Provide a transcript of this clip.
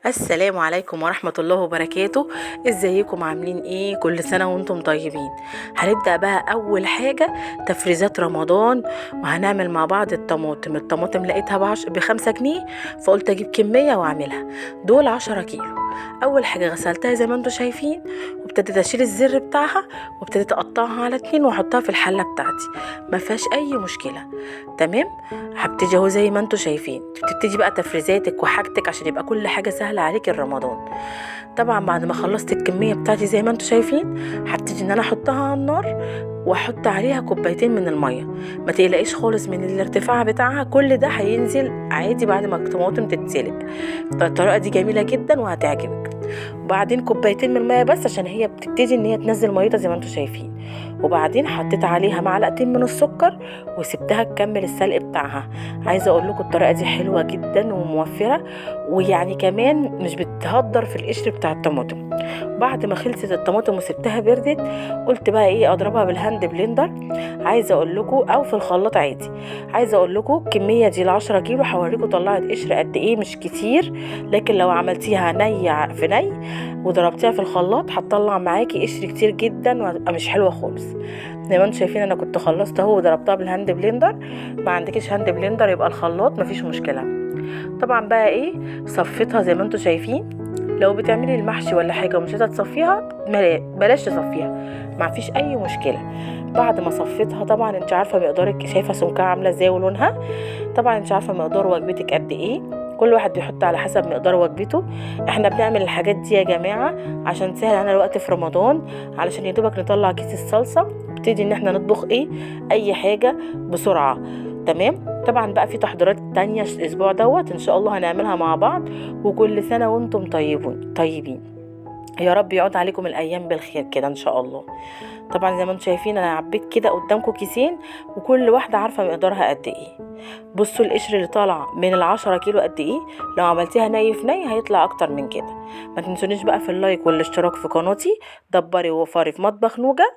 السلام عليكم ورحمة الله وبركاته. ازيكم عاملين ايه؟ كل سنة وانتم طيبين. هنبدأ بقى اول حاجة تفريزات رمضان، وهنعمل مع بعض الطماطم. الطماطم لقيتها ب5 جنيه، فقلت اجيب كمية واعملها. دول 10 كيلو. اول حاجة غسلتها زي ما انتم شايفين، وابتديت اشيل الزر بتاعها، وابتديت اقطعها على 2 واحطها في الحلة بتاعتي، ما فيهاش اي مشكلة. تمام، هبتدي اهو زي ما انتم شايفين. بتبتدي بقى تفريزاتك وحاجتك عشان يبقى كل حاجة سهلة عليك الرمضان. طبعا بعد ما خلصت الكمية بتاعتي زي ما انتم شايفين، هبتدي ان انا احطها على النار واحط عليها كوبايتين من المية. ما تقلقيش خالص من الارتفاع بتاعها، كل ده هينزل عادي بعد ما الطماطم تتسلق. فالطريقة دي جميلة جدا وهتعجبك. وبعدين كوبايتين من المية بس، عشان هي بتبتدي ان هي تنزل ميتها زي ما انتم شايفين. وبعدين حطيت عليها معلقتين من السكر وسبتها تكمل السلق بتاعها. عايزه اقول لكم الطريقة دي حلوة جدا وموفره، ويعني كمان مش بتهدر في القشر بتاع الطماطم. بعد ما خلصت الطماطم وسبتها بردت، قلت بقى ايه، اضربها بال hand blender. عايزه اقول لكم، او في الخلاط عادي. عايزه اقول لكم الكمية دي ال10 كيلو هوريكم طلعت قشر قد ايه، مش كتير، لكن لو عملتيها ني في ني وضربتيها في الخلاط هتطلع معاكي قشر كتير جدا وهتبقى مش حلوة خالص. زي ما انتم شايفين انا كنت خلصت اهو وضربتها بال hand blender. ما عندكيش hand blender يبقى الخلاط، مفيش مشكلة. طبعا بقى ايه، صفيتها زي ما انتم شايفين. لو بتعملي المحشي ولا حاجة ومش عايزه تصفيها، بلاش تصفيها، ما فيش اي مشكلة. بعد ما صفيتها طبعا انت عارفه مقدارك، شايفه سمكها عامله ازاي ولونها. طبعا انت عارفه مقدار وجبتك قد ايه، كل واحد بيحط على حسب مقدار وجبته. احنا بنعمل الحاجات دي يا جماعة عشان تسهل علينا الوقت في رمضان، علشان يا دوبك نطلع كيس الصلصه نبتدي ان احنا نطبخ ايه اي حاجة بسرعة. تمام. طبعا بقى في تحضيرات تانية الاسبوع دوت ان شاء الله هنعملها مع بعض. وكل سنة وانتم طيبين، يا رب يعود عليكم الايام بالخير كده ان شاء الله. طبعا زي ما انتم شايفين انا عبيت كده قدامكم كيسين، وكل واحدة عارفه مقدارها قد ايه. بصوا القشر اللي طالع من ال10 كيلو قد ايه، لو عملتيها ني في ني هيطلع اكتر من كده. ما تنسونيش بقى في ال like والاشتراك في قناتي. دبري ووفري في مطبخ نوجه.